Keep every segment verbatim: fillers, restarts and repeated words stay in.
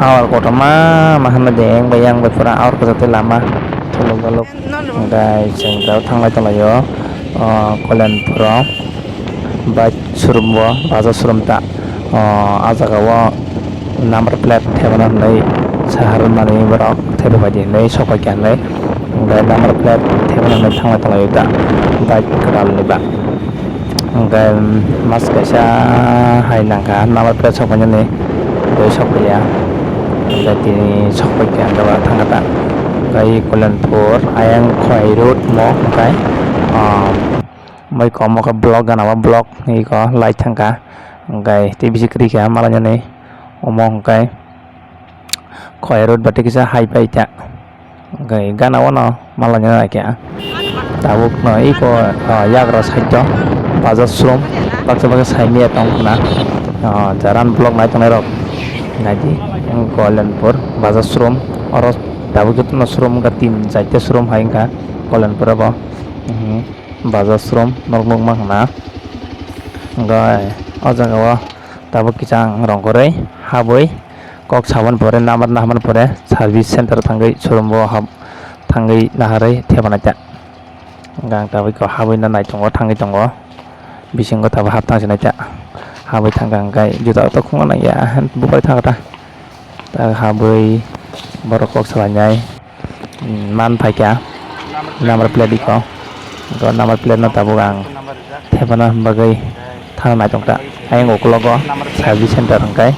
Awar kotorma ma hwnwi de, yang bai yang bai pura awar kwchak tei lama tholok dalok. Hwnkhe chwng da thanglai tonglaio, o, Koilanpuro bike showroom o, baja showroom ta. O, a jaga o number plate thepana hwnwi sahar mani borok thepa bai di hwnwi sok pai kha hwnwi. Hwnkhe number plate thepana hwnwi thanglai tonglaio ta bike kwtal ni ba. Hwnkhe mas kaisa hai nangkha number plate sokphainani, tei sokphaiya. Hwnkhe tini sokphaikha hwnkhe ba thangkha ta. Hwnkhe Koilanpur ayang Khowai road mo hwnkhe, ah, mai komo khe block gana o block iko light thangkha. Hwnkhe tei bisi kwrwi kha malainani omo hwnkhe. Khowai road bati kisa hai pai ta. Hwnkhe gana o no malaina nai khe. Tabuk no iko, ah, yagra side o baja showroom baksa baksa sai maya tong khna. Ah, jaran block nai tongnai rok nai di. Koilanpur baja showroom oro tabuk joto no showroom wngkha tin charta showroom hai wngkha Koilanpur o bo. Mhm. Baja showroom norok nukma khna. Hwnkhe o jaga o tabuk kisa ang rong kwrwi habwi kok saboni pore number naharmani pore service center thangwi showroom o hap thangwi naharwi thepanai ta. Hwnkhe ang tabuk kok habwi no naitongo thangwi tongo bisingo tabuk hap thangsinai ta habwi thangkha hwnkhe juta o tok khungna nangya buphai thangkha ta. Ta habwi borok kok salainai, mm, man phaikha number plate iko. Iko number plate no tabuk ang thepana bagwi thang nai tongkha. Ayang ukologo service center hwnkhe.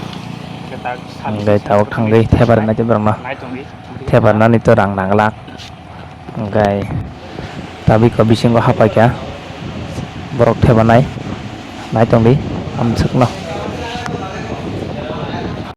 Hwnkhe tabuk thangwi thepa rwnai tei borokno thepa rwnani to rang nang glak. Hwnkhe tabuk iko bisingo hapaikha borok thepanai nai tongdi amswkno.